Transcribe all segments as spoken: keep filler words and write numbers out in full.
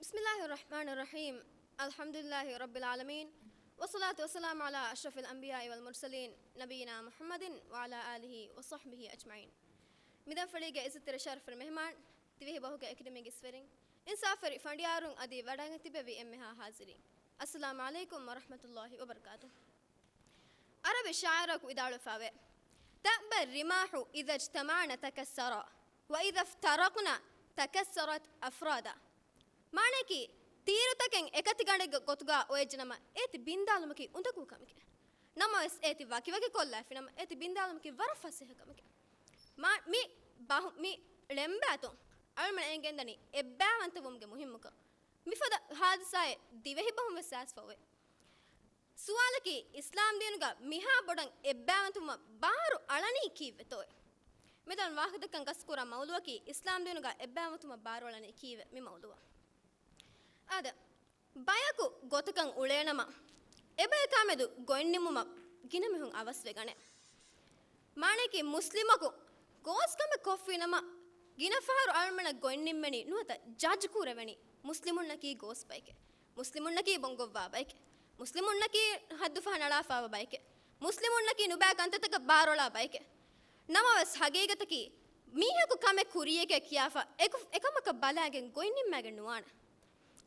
بسم الله الرحمن الرحيم. الحمد لله رب العالمين، والصلاة والسلام على أشرف الأنبياء والمرسلين، نبينا محمد وعلى آله وصحبه أجمعين. މިދަންފަޅީގެ އިއްޒަތްތެރި ޝަރަފުވެރި މެހެމާން، ދިވެހި ބަހުގެ އެކަޑަމީގެ އިސްވެރިން، އިންސާފުވެރި ފަނޑިޔާރުން އަދި ވަޑައިގެން ތިއްބެވި އެންމެހާ ހާޒިރީން، އައްސަލާމު ޢަލައިކުމް ވަރަޙްމަތުﷲި ވަބަރަކާތުހު. ޢަރަބި ޝާއިރަކު ވިދާޅުވެފައިވޭ، تأبى الرماح إذا اجتمعن تكسرا، وإذا افترقن تكسرت أفرادا. މާނައަކީ، ތީރުތަކެއް އެކަތިގަނޑެއްގެ ގޮތުގަ އޮވެއްޖެނަމަ، އޭތި ބިންދާލުމަކީ އުނދަގޫ ކަމެކޭ. ނަމަވެސް، އޭތި ވަކިވަކި ކޮށްލައިފިނަމަ، އޭތި ބިންދާލުމަކީ ވަރަށް ފަސޭހަ ކަމެކޭ. މާ-، މި ބަހު-، މި ޅެންބާތުން އަޅުމެން އެނގެންދަނީ އެއްބައިވަންތަވުމުގެ މުހިއްމުކަން. މިފަދަ ހާދިސާއެއް ދިވެހިބަހުން ވެސް އައިސްފަ އޮވޭ. ސުވާލަކީ، އިސްލާމްދީނުގަ މިހާ ބޮޑަށް އެއްބައިވަންތަވުމަށް ބާރު އަޅަނީ ކީއްވެތޯއޭ؟ މިދަން ވާހަކަދައްކަން ގަސްކުރާ މައުޟޫއަކީ، އިސްލާމްދީނުގަ އެއްބައިވަންތަވުމަށް ބާރު އަޅަނީ ކީއްވެ؟ މި މައުޟޫއަށް. އާދެ، ބަޔަކު ގޮތަކަށް އުޅޭނަމަ، އެބަޔަކާމެދު ގޮތްނިންމުމަށް ގިނަ މީހުން އަވަސްވެގަނެ. މާނައަކީ، މުސްލިމަކު ގޯސް ކަމެއް ކޮށްފިނަމަ، ގިނަ ފަހަރު އަޅުމެނަށް ގޮތްނިންމެނީ ނުވަތަ ޖަޖް ކުރެވެނީ، މުސްލިމުންނަކީ ގޯސް ބައެކޭ، މުސްލިމުންނަކީ ބޮންގޮއްވާ ބައެކޭ، މުސްލިމުންނަކީ ހައްދުފަހަނަޅާފައިވާ ބައެކޭ، މުސްލިމުންނަކީ ނުބައި ކަންތައްތަކަށް ބާރުއަޅާ ބައެކޭ. ނަމަވެސް، ހަގީގަތަކީ، މީހަކު ކަމެއް ކުރިޔަކޭ ކިޔާފަ، އެކު-، އެކަމަކަށް ބަލައިގެން ގޮތްނިންމައިގެން ނުވާނެ.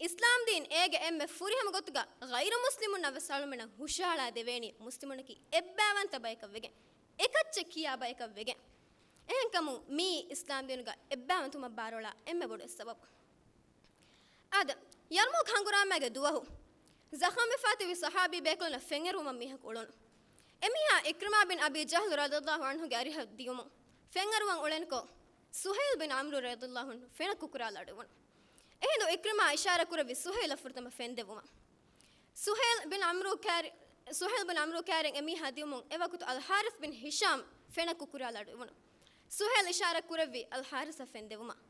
އިސްލާމްދީން އޭގެ އެންމެ ފުރިހަމަ ގޮތުގަ ޣައިރު މުސްލިމުންނަށް ވެސް އަޅުމެންނަށް ހުށަހަޅާ ދެވޭނީ މުސްލިމުންނަކީ އެއްބައިވަންތަ ބަޔަކަށް ވެގެން، އެކައްޗެއް ކިޔާ ބަޔަކަށް ވެގެން. އެހެންކަމުން މިއީ އިސްލާމްދީނުގަ އެއްބައިވަންތަވުމަށް ބާރުއަޅާ އެންމެ ބޮޑު ސަބަބު. އާދެ، ޔަރްމޫކް ހަނގުރާމައިގެ ދުވަހު ޒަޚަމްވެފާތިބި ޞަޙާބީ ބޭކަލުންނަށް ފެންއެރުވުމަށް މީހަކު އުޅުނު. އެމީހާ ޢިކްރިމާ ބިން އަބީ ޖަހްލު ރަޟިޔަﷲ ޢަންހުގެ އަރިހަށް ދިޔުމުން ފެންއެރުވަން އުޅެނިކޮށް، ސުހައިލް ބިން ޢަމްރު ރަޟިޔަﷲ ޢަންހު ފެނަށް ކުކުރާލަޑުވުނު. އެހިނދު ޢިކްރިމާ އިޝާރާތް ކުރެއްވި ސުހައިލަށް ފުރަތަމަ ފެންދެވުމަށް. ސުހައިލް ބިން ޢަމްރު ކާރި-، ސުހައިލް ބިން ޢަމްރު ކާރިން އެމީހާ ދިޔުމުން އެވަގުތު އަލް ޙާރިޘް ބިން ހިޝާމް ފެނަށް ކުކުރާލަޑުވުނު. ސުހައިލް އިޝާރާތް ކުރެއްވި އަލް ޙާރިޘަށް ފެންދެވުމަށް.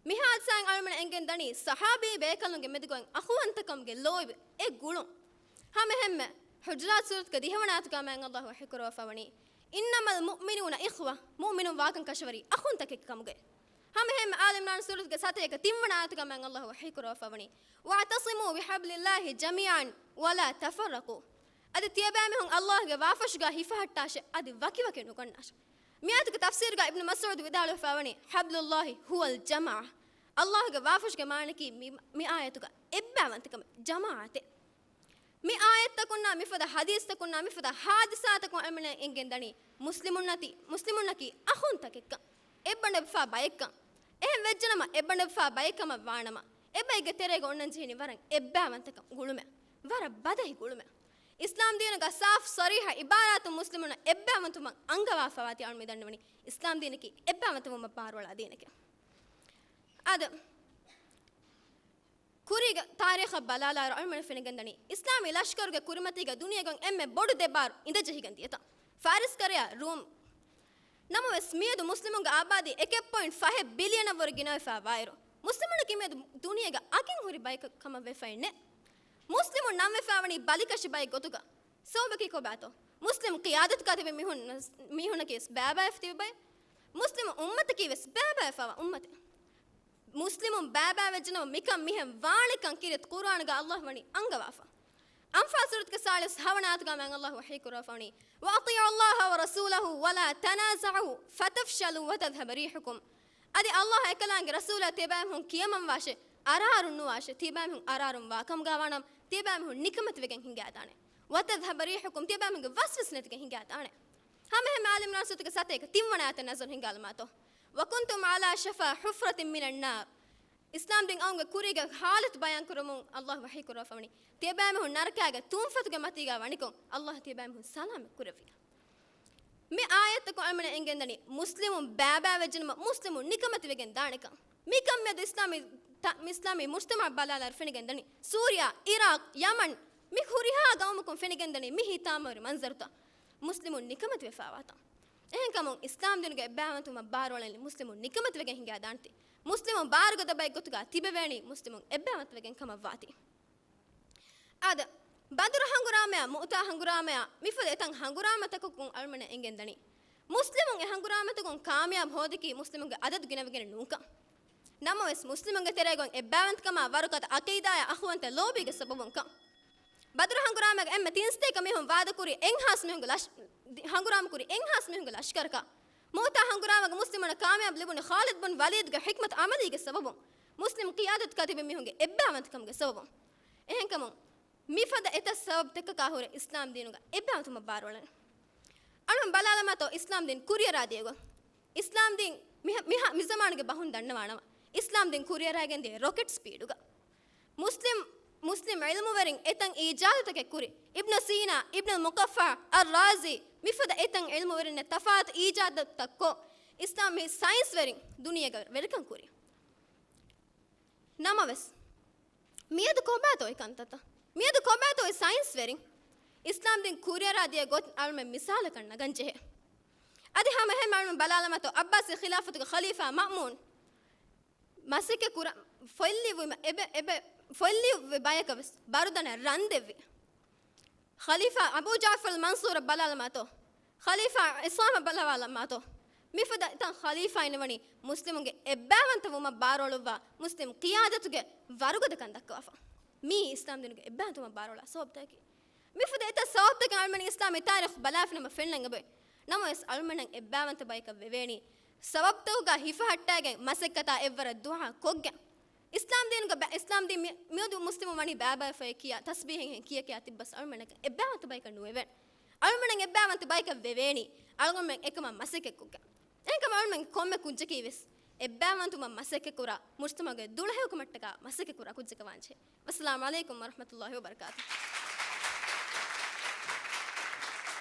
މި ހާދިސާއިން އަޅުމެން އެނގެން ދަނީ ޞަޙާބީ ބޭކަލުންގެ މެދުގައި އަޚުވަންތަކަމުގެ ލޯތްބު އެ ގުޅުން. ހަމައެހެންމެ ޙުޖުރާތު ސޫރަތުގެ ދިހަވަނަ އާޔަތުގަ މާތް ﷲ ވަޙީކުރައްވާފަވަނީ، إنما المؤمنون إخوة، މުއުމިނުން ވާކަން ކަށަވަރީ އަޚުންތަކެއްގެ ކަމުގައި. ހަމައެހެންމެ އާލި ޢިމްރާން ސޫރަތުގެ ސަތޭކަ ތިންވަނަ އާޔަތުގަ މާތް ﷲ ވަޙީކުރައްވާފަވަނީ، واعتصموا بحبل الله جميعا ولا تفرقوا. އަދި ތިޔަބައިމީހުން ﷲގެ ވާފަށުގަ ހިފަހައްޓާށޭ، އަދި ވަކިވަކި ނުގަންނާށޭ. މިއާޔަތުގެ ތަފްސީރުގަ އިބްނު މަސްޢޫދު ވިދާޅުވެފަވަނީ، حبل الله هو الجماعة. ﷲގެ ވާފަށުގެ މާނައަކީ މި، މި އާޔަތުގަ އެއްބައިވަންތަކަމެއް، ޖަމާޢަތެއް. މި އާޔަތްތަކުންނާ މިފަދަ ޙަދީޘްތަކުންނާ މިފަދަ ޙާދިސާތަކުން އަޅުމެން އެނގެން ދަނީ، މުސްލިމުންނަކީ، މުސްލިމުންނަކީ އަޚުންތަކެއްކަން، އެއްބަނޑު އެއްބަފާ ބައެއްކަން. އެހެން ވެއްޖެނަމަ، އެއްބަނޑު އެއްބަފާ ބައެއްކަމަށް ވާނަމަ، އެއްބައެއްގެ ތެރޭގަ އޮންނަން ޖެހެނީ ވަރަށް އެއްބައިވަންތަކަން ގުޅުމެއް، ވަރަށް ބަދަހި ގުޅުމެއް. އިސްލާމްދީނުގަ ސާފު ޞަރީޙަ ޢިބާރާތުން މުސްލިމުންނަށް އެއްބައިވަންތަވުމަށް އަންގަވާފަވާތީ އަޅުމެން ދަންނަވަނީ، އިސްލާމްދީނަކީ އެއްބައިވަންތަވުމަށް ބާރުއަޅާ ދީނެކޭ. އާދެ، ކުރީގެ ތާރީޚަށް ބަލާލާއިރު އަޅުމެން ފެނިގެންދަނީ، އިސްލާމީ ލަޝްކަރުގެ ކުރިމަތީގަ ދުނިޔޭގަ އެންމެ ބޮޑު ދެބާރު އިނދެޖެހިގެން ދިޔަތަން، ފާރިސް ކަރަޔާ ރޫމް. ނަމަވެސް، މިއަދު މުސްލިމުންގެ އާބާދީ އެކެއް ޕޮއިންޓް ފަހެއް ބިލިއަނަށް ވުރެ ގިނަވެފަ ވާއިރު، މުސްލިމުންނަކީ މިއަދު ދުނިޔޭގަ އަގެއް ހުރި ބަޔަކަށް ކަމަށް ވެފައެއް ނެތް. މުސްލިމުން ނަންވެފަވަނީ ބަލިކަށި ބައެއް ގޮތުގަ. ސަބަބަކީ ކޮބާތޯ؟ މުސްލިމް ޤިޔާދަތުގަ ތިބި މީހުން، މީހުންނަކީ ވެސް ބައިބައިވެފަ ތިބި ބައެއް. މުސްލިމު އުއްމަތަކީ ވެސް ބައިބައިވެފަވާ އުއްމަތެއް. މުސްލިމުން ބައިބައިވެއްޖެނަމަ މިކަން މިހެން ވާނެކަން ކީރިތި ޤުރުއާނުގަ ﷲ ވަނީ އަންގަވާފަ. އަންފާލް ސޫރަތުގެ ސާޅީސް ހަވަނަ އާޔަތުގަ މާތް ﷲ ވަޙީކުރައްވަނީ، وأطيعوا الله ورسوله ولا تنازعوا فتفشلوا وتذهب ريحكم. އަދި ﷲ އެކަލާނގެ ރަސޫލާ ތިޔަބައިމީހުން ކިޔަމަންވާށޭ، އަރާރުން ނުވާށޭ، ތިޔަބައިމީހުން އަރާރުން ވާ ކަމުގަ ވާނަމަ، ތިޔަބައިމީހުން ނިކަމެތިވެގެން ހިނގާދާނެ. وتذهب ريحكم، ތިޔަބައިމީހުންގެ ވަސްވެސް ނެތިގެން ހިނގާދާނެ. ހަމައެހެންމެ އާލި ޢިމްރާން ސޫރަތުގެ ސަތޭކަ ތިންވަނަ އާޔަތަށް ނަޒަރު ހިނގާލުމާތޯ. وكنتم على شفا حفرة من النار. އިސްލާމްދީން އައުމުގެ ކުރީގެ ޙާލަތު ބަޔާންކުރަމުން ﷲ ވަޙީކުރައްވަނީ، ތިޔަބައިމީހުން ނަރަކާގެ ތުންފަތުގެ މަތީގަ ވަނިކޮށް، ﷲ ތިޔަބައިމީހުން ސަލާމަތް ކުރެއްވި. މި އާޔަތްތަކުން އަޅުމެން އެނގެންދަނީ، މުސްލިމުން ބައިބައިވެއްޖެނަމަ މުސްލިމުން ނިކަމެތިވެގެން ދާނެކަން. މިކަން މިއަދު އިސްލާމީ ތަ-، އިސްލާމީ މުޖްތަމަޢަށް ބަލާލާއިރު ފެނިގެންދަނީ. ސޫރިޔާ، އިރާޤް، ޔަމަން، މި ހުރިހާ ގައުމަކުން ފެނިގެންދަނީ މި ހިތާމަވެރި މަންޒަރުތައް. މުސްލިމުން ނިކަމެތިވެފަވާތަން. އެހެންކަމުން އިސްލާމްދީނުގެ އެއްބައިވަންތަވުމަށް ބާރުއަޅަނީ މުސްލިމުން ނިކަމެތިވެގެން ހިނގާދާނެތީ. މުސްލިމުން ބާރުގަދަ ބައެއް ގޮތުގަ ތިބެވޭނީ މުސްލިމުން އެއްބައިވަންތަވެގެން ކަމަށްވާތީ. އާދެ، ބަދުރު ހަނގުރާމަޔާ، މުއުތާ ހަނގުރާމަޔާ، މިފަދަ އެތައް ހަނގުރާމަތަކަކުން އަޅުމެން އެނގެންދަނީ، މުސްލިމުން އެ ހަނގުރާމަތަކުން ކާމިޔާބު ހޯދަކީ މުސްލިމުންގެ އަދަދު ގިނަވެގެނެއް ނޫންކަން. ނަމަވެސް، މުސްލިމުންގެ ތެރޭގައި އެއްބައިވަންތަކަމާ ވަރުގަދަ އަޤީދާއާ އަޚުވަންތައް ލޯބީގެ ސަބަބުން ކަން. ބަދުރު ހަނގުރާމަގަ އެންމެ ތިން ސަތޭކަ މީހުން ވާދަކުރި އެއްހާސް މީހުންގެ ލަޝް-، ދި-، ހަނގުރާމަކުރި އެއްހާސް މީހުންގެ ލަޝްކަރަކާ. މޫތާ ހަނގުރާމަގަ މުސްލިމުންނަށް ކާމިޔާބު ލިބުނީ ޚާލިދު ބުން ވަލީދުގެ ޙިކްމަތު ޢަމަލީގެ ސަބަބުން، މުސްލިމް ޤިޔާދަތުގަ ތިބި މީހުންގެ އެއްބައިވަންތަކަމުގެ ސަބަބުން. އެހެންކަމުން، މިފަދަ އެތައް ސަބަބުތަކަކާ ހުރެ އިސްލާމް ދީނުގަ އެއްބައިވަންތަވުމަށް ބާރުއަޅަން. އަޅުން ބަލާލަމާތޯ އިސްލާމް ދީން ކުރިއަރާ ދިޔަ ގޮތް. އިސްލާމް ދީން މިހ-، މިހާ-، މިޒަމާނުގެ ބަހުން ދަންނަވާނަމަ، އިސްލާމް ދީން ކުރިއަރައިގެން ދިޔަ ރޮކެޓް ސްޕީޑުގަ. މުސްލިމް، މުސްލިމް ޢިލްމުވެރިން އެތައް އީޖާދުތަކެއް ކުރި. އިބްނު ސީނާ، އިބްނުލް މުޤައްފަޢު، އައްރާޒީ، މިފަދަ އެތައް ޢިލްމުވެރިންނަށް ތަފާތު އީޖާދުތައް ކޮށް، އިސްލާމީ ސައިންސްވެރިން ދުނިޔޭގަ ވެރިކަން ކުރި. ނަމަވެސް، މިއަދު ކޮބާތޯ އެ ކަންތައްތައް؟ މިއަދު ކޮބާތޯ އެ ސައިންސްވެރިން؟ އިސްލާމް ދީން ކުރިއަރާ ދިޔަ ގޮތް އަޅުމެން މިސާލަކަށް ނަގަން ޖެހޭ. އަދި ހަމަ އެހެން އަޅުމެން ބަލާލަމާތޯ ޢައްބާސީ ޚިލާފަތުގެ ޚަލީފާ މައުމޫން މަސައްކަތް ކުރަ-، ފޮތްލިޔުއްވުމަށް އެބަ-، އެބަ-، ފޮތްލިޔުއްވި ބަޔަކަށް ވެސް ބަރުދަނަށް ރަން ދެއްވި. ޚަލީފާ އަބޫ ޖާފަރު މަންސޫރަށް ބަލާލަމާތޯ، ޚަލީފާ ޢިޞާމަށް ބަލާލަމާތޯ، މިފަދަ އެތައް ޚަލީފާއިން ވަނީ މުސްލިމުންގެ އެއްބައިވަންތަވުމަށް ބާރުއަޅުއްވާ މުސްލިމް ޤިޔާދަތުގެ ވަރުގަދަކަން ދައްކަވާފަ. މީ އިސްލާމް ދީނުގެ އެއްބައިވަންތަވުމަށް ބާރުއަޅާ ސަބަބުތަކަކީ. މިފަދަ އެތައް ސަބަބުތަކެއް އަޅުމެން އިސްލާމީ ތާރީޚު ބަލާފިނަމަ ފެންނަން އެބައޮތް. ނަމަވެސް، އަޅުމެންނަށް އެއްބައިވަންތަ ބަޔަކަށް ވެވޭނީ، ސަބަބުތަކުގަ ހިފަހައްޓައިގެން މަސައްކަތާ އެއްވަރަށް ދުޢާ ކޮށްގެން. އިސްލާމް ދީނުގަ ބަ-، އިސްލާމް ދީން މި-، މިއަދު މުސްލިމުން ވަނީ ބައިބައިފައި ކިޔާ، ތަސްބީހެއް ހެން ކިޔަ ކިޔާ ތިއްބަސް އަޅުމެންނަކަށް އެއްބައިވަންތަ ބަޔަކަށް ނުވެވޭނެ. އަޅުމެންނަށް އެއްބައިވަންތަ ބަޔަކަށް ވެވޭނީ، އަޅުމެން އެކަމަށް މަސައްކަތް ކޮށްގެން. އެހެންކަމުން އަޅުމެން ކޮންމެ ކުއްޖަކީ ވެސް އެއްބައިވަންތަވުމަށް މަސައްކަތް ކުރާ މުޖްތަމަޢުގެ ދުޅަހެޔޮކަމަށްޓަކާ މަސައްކަތް ކުރާ ކުއްޖަކަށް ވާންޖެހޭ. ވައްސަލާމު ޢަލައިކުމް ވަރަޙްމަތުﷲި ވަބަރަކާތުހު.